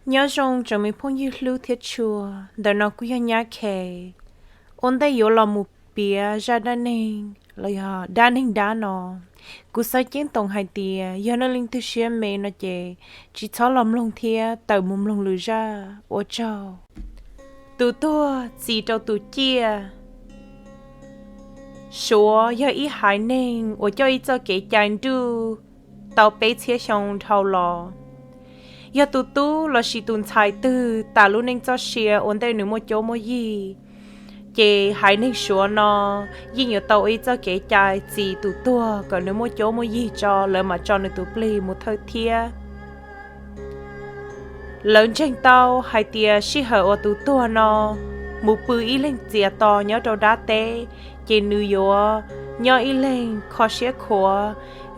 Nyob zoo tsoom me phooj ywg hlub thiab tshua, ntawm no kuj yog Nyab Khe. Ua ntej yuav los mus piav zaj dab neeg los yog dab neeg dab no, kuv xav ceeb toom hais tias yog nej leej twg siab me no ces tsis txhob los mloog thiab tawm mus mloog lwm zaj. Ua tsaug. Tus tuag txi rau tus ciaj. Suav yog ib haiv neeg uas coj ib txoj kev cai nruj tau peb txhiab xyoo dhau los. Yog tus tub lossis tus ntxhais twg tas lub neej txoj sia ua ntej nws muaj cuab muaj yig, ces haiv neeg Suav no yeej yuav tau ua ib txoj kev cai txi tus tuag kom nws muaj cuab muaj yig tso, lawv mam tso nws tus plig mus thawj thiab. Lawv ntseeg tau hais tias sij hawm uas tus tuag no mus pw ib leeg txias to nyob rau dab teb, ces nws yuav nyob ib leeg kho siab khuav.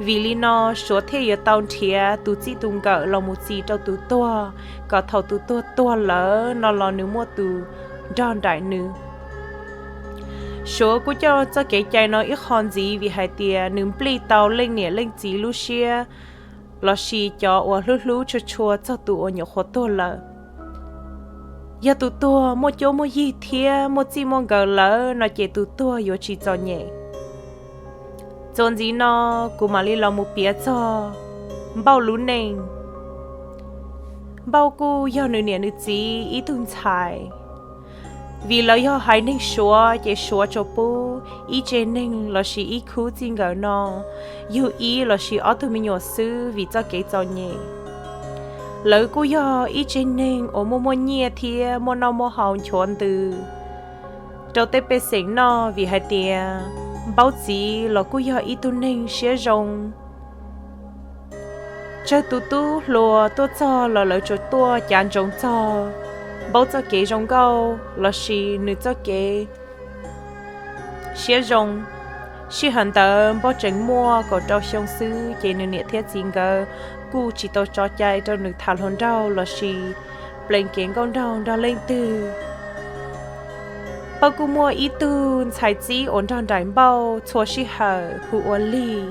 Vim li no Suav thiaj yuav tau nrhiav tus txij tus nkawm los mus txi rau tus tuag kom thaum tus tuag tuag lawm no los nws muaj tus nrog nraim nws. Suav kuj coj txoj kev cai no ib qho ntxiv vim hais tias nws nplij tau leej niam leej txiv lub siab lossis cov uas hlub hlub tshua tshua txog tus uas nyuam qhuav tuag lawm. Yog tus tuag muaj cuab muaj yig thiab muaj txij muaj nkawm lawm no ces tus tuag yuav tsis txom nyem. Txuas ntxiv no kuv mam li los mus piav txog Npauj lub neej. Npauj kuj yog nws niam nws txiv ib tug ntxhais. Vim lawv yog haiv neeg Suav ces Suav tsuas pub ib tse neeg lossis ib khub txij nkawm no yug ib lossis ob tug me nyuam xwb vim txoj kev txom nyem. Lawv kuj yog ib tse neeg uas muaj muaj nyiaj thiab muaj noj muaj haus nchuav ntws rau tej pej xeem noj vim hais tias Npauj txiv los kuj yog ib tug neeg siab zoo. Tsawg tus tub hluas tuaj txog los lawv tsuas tuaj cav ntsoov txog Npauj txoj kev zoo nkauj lossis nws txoj kev siab zoo. Sij hawm ntawd Npauj tseem muaj kaum rau xyoo xwb ces nws niam thiab txiv nkawd kuj tsis tau tso cai rau nws tham hluas nraug lossis plees kev nkauj nraug nrog leej twg. Npauj kuj muaj ib tug ntxhais txib uas nrog nraim Npauj txhua sij hawm hu ua Lig.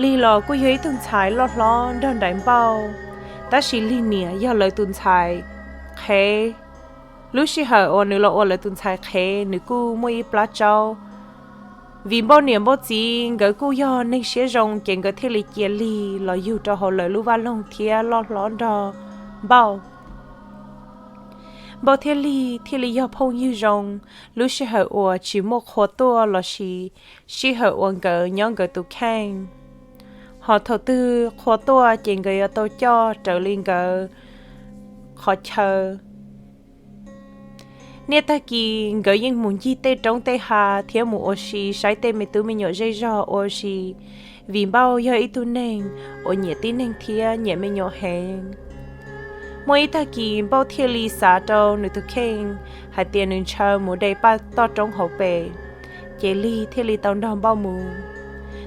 Lig los kuj yog ib tug ntxhais loj hlob nrog nraim Npauj, tab sis Lig niam yog lawv tus ntxhais qhev. Lub sij hawm uas nws los ua lawv tus ntxhais qhev nws kuj muaj ib plab tsaub. Vim Npauj niam Npauj txiv nkawd kuj yog neeg siab zoo ces nkawd thiaj li cia Lig los yug rau hauv lawv lub vaj loog thiab loj hlob nrog Npauj. Npauj thiab Lig thiaj li yog phooj ywg zoo. Lub sij hawm uas tsis muaj qhua tuaj lossis sij hawm uas nkawd nyob nkawd tus kheej, ho thaum twg qhua tuaj ces nkawd yuav tau coj raws li nkawd qhov chaw. Niaj tag kis nkawd yeej mus ncig tej roob tej hav thiab mus ua si saib tej me tub me nyuam zej zog ua si, vim Npauj yog ib tug neeg uas nyiam tib neeg thiab nyiam me nyuam heev. Muaj ib tag kis Npauj thiaj li xav rau nws tus kheej hais tias nws ntshaw mus de paj toj roob hauv pes, ces Lig thiaj li tau nrog Npauj mus.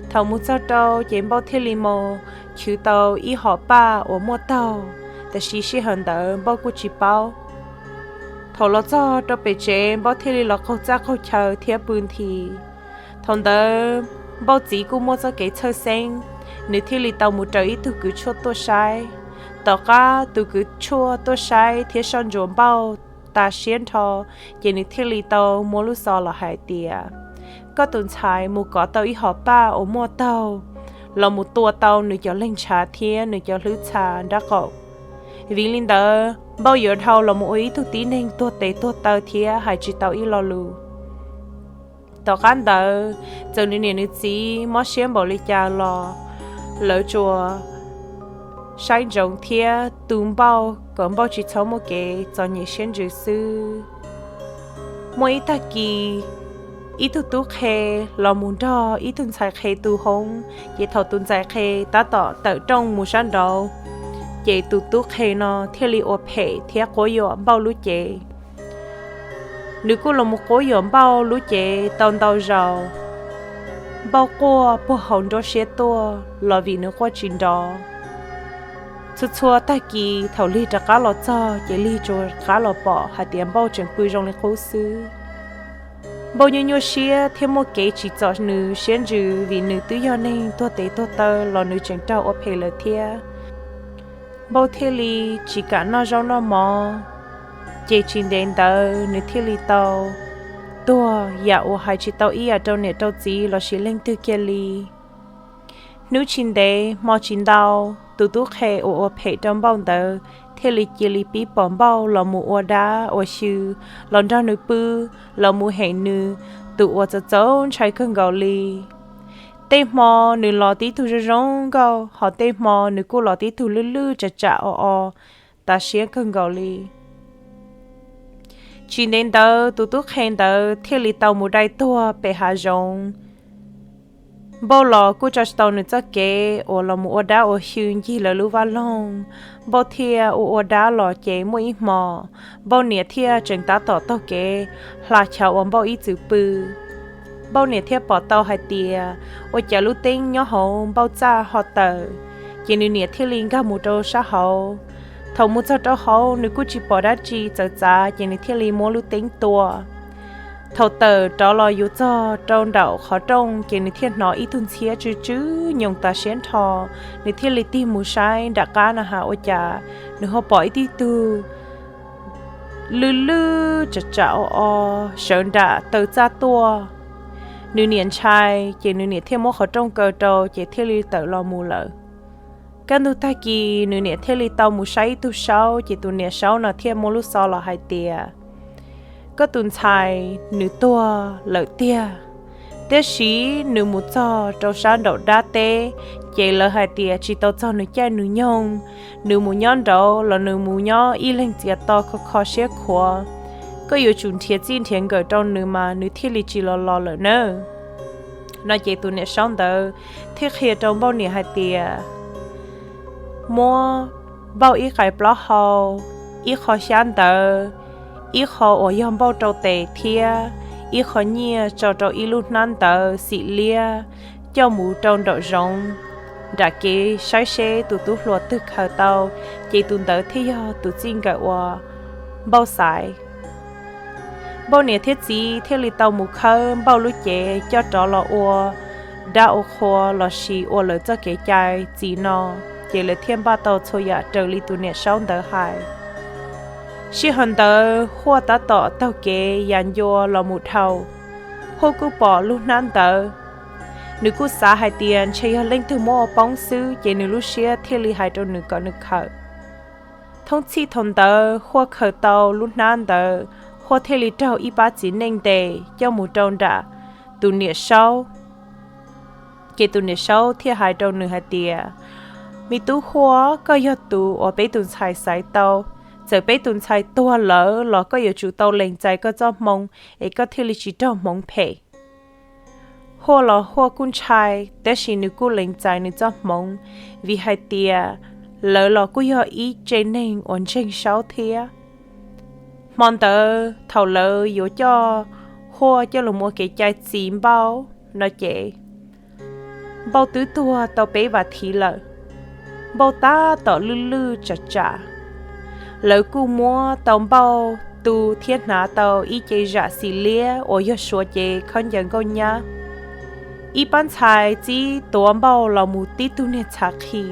Thaum mus txog rau ces Npauj thiaj li mus chwv tau ib hom paj uas muaj taug, tab sis sij hawm ntawd Npauj kuj tsis paub. Thaum los txog rau pem tsev Npauj thiaj li los qaug txaj qaug chaw thiab pw nthi. Thaum ntawd Npauj txiv kuj muaj txoj kev txhawj xeeb, nws thiaj li tau mus raws ib tug kws tshuaj tuaj saib. Tom qab tus kws tshuaj tuaj saib thiab soj ntsuam Npauj tas siab nrho, ces nws thiaj li tau muab lub xov los hais tias, koj tus ntxhais mus kov tau ib hom paj uas muaj taug, los mus tua tau nws cov leeg ntshav thiab nws cov hlwb txha nrab qaum. Vim li ntawd Npauj yuav dhau los mus ua ib tug tib neeg tuag tes tuag taw thiab hais tsis tau ib lo lus. Tom qab ntawd, txawm nws niam nws txiv mob siab npaum li cas los lawv tsuas saib ntsoov thiab tu Npauj kom Npauj tsis txhob muaj kev txom nyem siab ntsws xwb. Muaj ib tag kis, ib tug tub qhe los mus nrog ib tug ntxhais qhe tu hoob, ces thaum tus ntxhais qhe tab tom tawm rooj mus sab nraud, ces tus tub qhe no thiaj li ua phem thiab quab yuam Npauj lub cev. Nws kuj los mus quab yuam Npauj lub cev tau ntau zaus. Npauj quaj puag hauv nruab siab tuaj los vim nws quaj tsis nrov. Txhua txhua tag kis thaum Lig rov qab los txog ces Lig rov qab los pom hais tias Npauj tseem pw zoo li qub xwb. Npauj nyuaj nyuaj siab thiab muaj kev tsim txom nws siab ntsws vim nws twb yog neeg tuag tes tuag taw los nws tseem raug ua phem lawm thiab. Npauj thiaj li tsis kam noj zaub noj mov, ces tsis ntev ntawd nws thiaj li tau tuag yam uas hais tsis tau ib yam rau niam rau txiv lossis leej twg kiag li. Hnub tsis ntev hmo tsis ntau, tus tub qhe uas ua phem rau Npauj ntawd thiaj li cia li pib pom Npauj los mus ua dab ua xyw los nrog nws pw, los mus hem nws, tus uas txaus txaus ntshai kawg nkaus li. Tej hmo nws los tib tug zoo zoo nkauj, hos tej hmo nws kuj los tib tug lwj lwj tsam tsam o o, tas siab kawg nkaus li. Tsis ntev ntawd tus tub qhe ntawd thiaj li tau mus dai tuag pem hav zoov. Npauj los kuj tso tsis tau nws txoj kev uas los mus ua dab ua xyw ncig lawv lub vaj loog. Npauj thiaj ua ua dab los ces muaj ib hmos, Npauj niam thiaj tseem tab tom taug kev hla chaw uas Npauj ib txwm pw. Npauj niam thiaj pom tau hais tias ua cas lub teeb nyob hauv Npauj txaj ho tawm, ces nws niam thiaj li nkag mus rau sab hauv. Thaum mus txog rau hauv nws kuj tsis pom dab tsi txawv txav, ces nws thiaj li muab lub teeb tua. Thaum tawm rov los yuav txog rau nraum qhov rooj, ces nws thiaj hnov ib tug ntxhiab tsw tsw nyoos tas siab nrho. Nws thiaj li tig mus saib nram qab na has ua cas nws ho pom ib tug lwj lwj tsam tsam o o sawv nram taw txaj tuaj. Nws niam ntshai, ces nws niam thiaj muab qhov rooj kaw rau, ces thiaj li tawm los mus lawm. Kaj ntug tag kis nws niam thiaj li tau mus saib ib tug saub, ces tus niam saub no thiaj muaj lub xov los hais tias, koj tus ntxhais nws tuag lawm tiag, tiam sis nws mus txog rau sab nraum dab teb, ces lawv hais tias tsis tau txog nws caij nws nyoog, nws mus nyob nraud los nws mus nyob ib leeg txias to kho kho siab khuav. Koj yuav tsum nrhiav txij nrhiav nkawm rau nws mas nws thiaj li tsis los los lawm nawb. No ces tus niam saub ntawd thiaj qhia rau Npauj niam hais tias, muab Npauj ib qais plaub hau, ib qho xyab ntawv, ib qho uas yog Npauj rau tes thiab ib qho nyiaj tso rau ib lub hnab ntawv xim liab coj mus rau nraum zoov nram kev saib seb tus tub hluas twg khaws tau, ces tus ntawd thiaj yog tus txij nkawm uas Npauj xaiv. Npauj niam thiab txiv thiaj li tau mus khawb Npauj lub cev coj rov los ua dab ua qhua lossis ua lawv txoj kev cai txim no, ces lawv thiaj npaj tau txhua yam raws li tus niam saub ntawd hais. Sij hawm ntawd Huaj tab tom taug kev ya ncua los mus dhau. Huaj kuj pom lub hnab ntawv. Nws kuj xav hais tias ntshe yog leej twg muab ua poob xwb, ces nws lub siab thiaj li hais rau nws kom nws khaws. Thoob txhij thaum ntawd Huaj khaws tau lub hnab ntawd, Huaj thiaj li raug ib pab txiv neej ntes coj mus rau nram tus niam saub. Ces tus niam saub thiaj hais rau nws hais tias, me tub Huaj, koj yog tus uas peb tus ntxhais xaiv tau. Txawm peb tus ntxhais tuag lawm los koj yuav tsum tau lees txais koj txoj hmoo, es koj thiaj li tsis raug hmoov phem. Huaj los Huaj kuj ntshai, tab sis nws kuj lees txais nws txoj hmoov, vim hais tias lawv los kuj yog ib tse neeg uas ntseeg saub thiab. Hmo ntawd thaum lawv yuav coj Huaj coj los ua kev cai txi Npauj no ces, Npauj twb tuag tau peb vas thiv lawm. Npauj tab tom lwj lwj tsam tsam. Lawv kuj muab tau Npauj tu thiab hnav tau ib ce zam xim liab uas yog Suav cev khaub ncaws nkauj nyab. Ib pab ntxhais txib tuav Npauj los mus tib tug niag txhav qhi.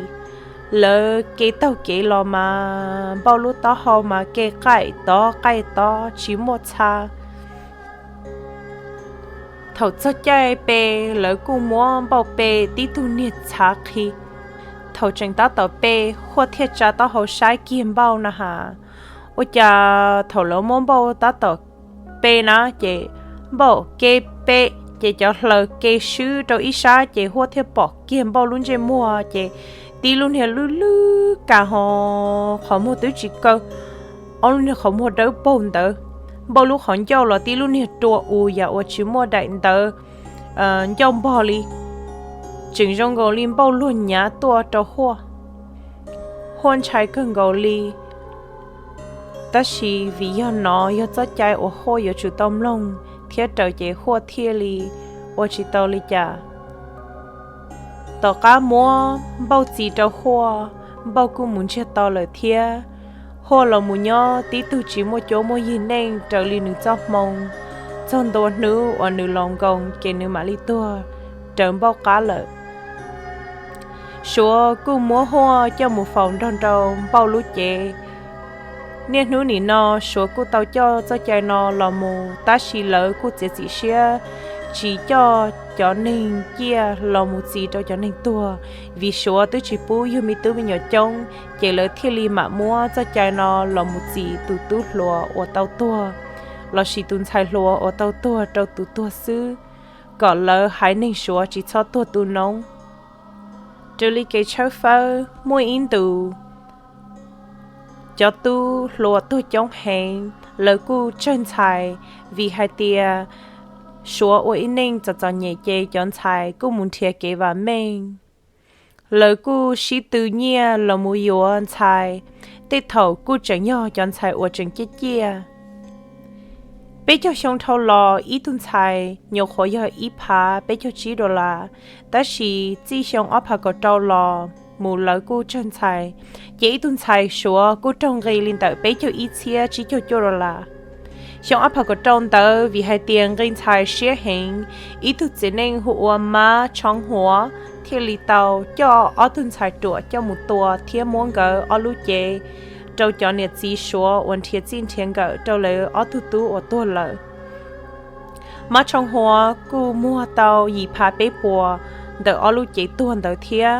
Lawv ke taug kev los mas Npauj lub taub hau mas ke qaij tov qaij tov tsis muaj txha. Thaum txog caij pe, lawv kuj muab Npauj pe tib tug niag txhav qhi. Thaum tseem tab tom pe, Huaj thiaj tsa taub hau saib kiag Npauj na has. Ua cas thaum lawv muab Npauj tab tom pe na ces Npauj ke pe, ces cov hlaws ke swb rau ib sab ces Huaj thiaj pom kiag Npauj lub ntsej muag ces tib lub niag lwj lwj kas ho qhov muag twb tsis kaw, ob lub niag qhov muag dawb paug ntawd. Npauj lub qhov ncauj los tib lub niag rua u yam uas tsis muaj daim ntawv ncauj npog li, tseem zoo nkaus li Npauj luag nyav tuaj rau Huaj. Huaj ntshai kawg nkaus li, tab sis vim yog nov yog txoj cai uas Huaj yuav tsum tau mloog thiab raws ces Huaj thiaj li ua tsis tau li cas. Tom qab muab Npauj txi rau Huaj, Npauj kuj mus ntsiag to lawm thiab. Huaj los mus nyob tib tug tsis muaj cuab muaj yig neej raws li nws txoj hmoo, txog ntua hnub uas nws los nkoos ces nws mam li tuag raws Npauj qab lawm. Suav kuj muab huaj coj mus faus nrog rau npaum lub cev. Niaj hnub nim no Suav kuj tau coj txoj cai no los mus, tab sis lawv kuj txiav txim siab tsis coj cov neeg ciaj los mus txis rau cov neeg tuag, vim Suav twb tsis pub yug me tub me nyuam coob, ces lawv thiaj li mam muab txoj cai no los mus txis tus tub hluas uas tau tuag lossis tus ntxhais hluas uas tau tuag rau tus tuag xwb, kom lawv haiv neeg Suav tsis txhob tuag tu noob. Raws li kev tshawb fawb, muaj ib ntus cov tub hluas tuag coob heev, lawv kuj tsawg ntxhais, vim hais tias Suav ua ib neej txom txom nyem ces cov ntxhais kuj mus nrhiav kev vam meej. Lawv kuj sib tw nyiaj los mus yuav ntxhais, tej thaum kuj tseem yog cov ntxhais uas tseem ciaj ciaj. Peb caug xyoo dhau los ib tug ntxhais nyuam qhuav yog ib phav peb caug tsib dollar, tab sis txij xyoo ob phav kaum rau los mus lawv kuj tsawg ntxhais, ces ib tug ntxhais Suav kuj raug nqi li ntawm peb caug ib txhiab tsib caug cuaj dollar. Xyoo ob phav kaum rau ntawd vim hais tias nqi ntxhais siab heev, ib tug txiv neej hu ua Mab Tshoo Huav thiaj li tau coj ob tug ntxhais ruam coj mus tua thiab muab nkawd ob lub cev rau cov niam txiv Suav uas nrhiav txij nrhiav nkawm rau lawv ob tug tub uas tuag lawm. Mab Tshoo Huav kuj muag tau yim phav peb puas ntawm ob lub cev tuag ntawd thiab.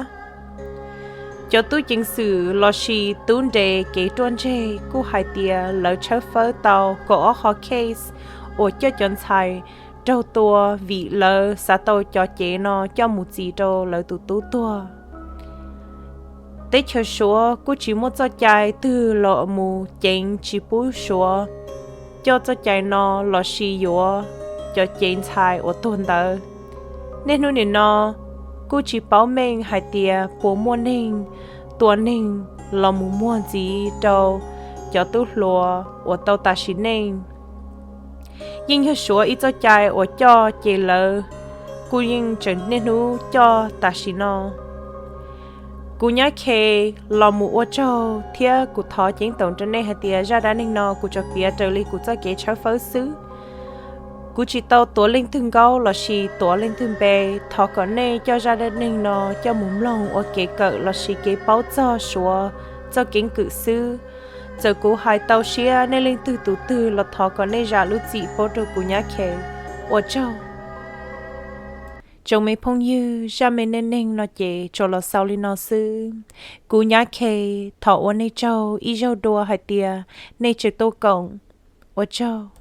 Cov tub ceev xwm lossis tub nres kev ruaj ntseg kuj hais tias lawv tshawb fawb tau kaum ob qho case uas coj cov ntxhais raug tua vim lawv xav tau cov cev no coj mus txis rau lawv tus tub tuag. Teb chaws Suav kuj tsis muaj txoj cai twg los mus ceev tsis pub Suav coj txoj cai no lossis yuav cov cev ntxhais uas tuag ntawd. Niaj hnub nim no kuj tsis paub meej hais tias puas muaj neeg tua neeg los mus muag ntxiv rau cov tub hluas uas tau tas sim neej. Yeej yog Suav ib txoj cai uas coj ces lawv kuj yeej tseem niaj hnub coj tam sim no. Kuv Nyab Khe los mus ua tsaug thiab kuv thov ceeb toom rau nej hais tias zaj dab neeg no kuv tsuas piav raws li kuv txoj kev tshawb fawb xwb. Kuv tsis tau tuav leej twg nkaub lossis tuav leej twg npe. Thov kom nej coj zaj dab neeg no coj mus mloog ua kev kawm lossis kev paub txog Suav txoj keeb kwm xwb. Txawm kuv hais tau siab nej leej twg tus twg los thov kom nej zam lub txim pub rau kuv Nyab Khe. Ua tsaug. Tsoom me phooj ywg, zaj me neej neeg no ces tsuas los xaus li no xwb. Kuv Nyab Khe thov ua nej tsaug ib zaug dua hais tias nej tseem tuaj koom. Ua tsaug.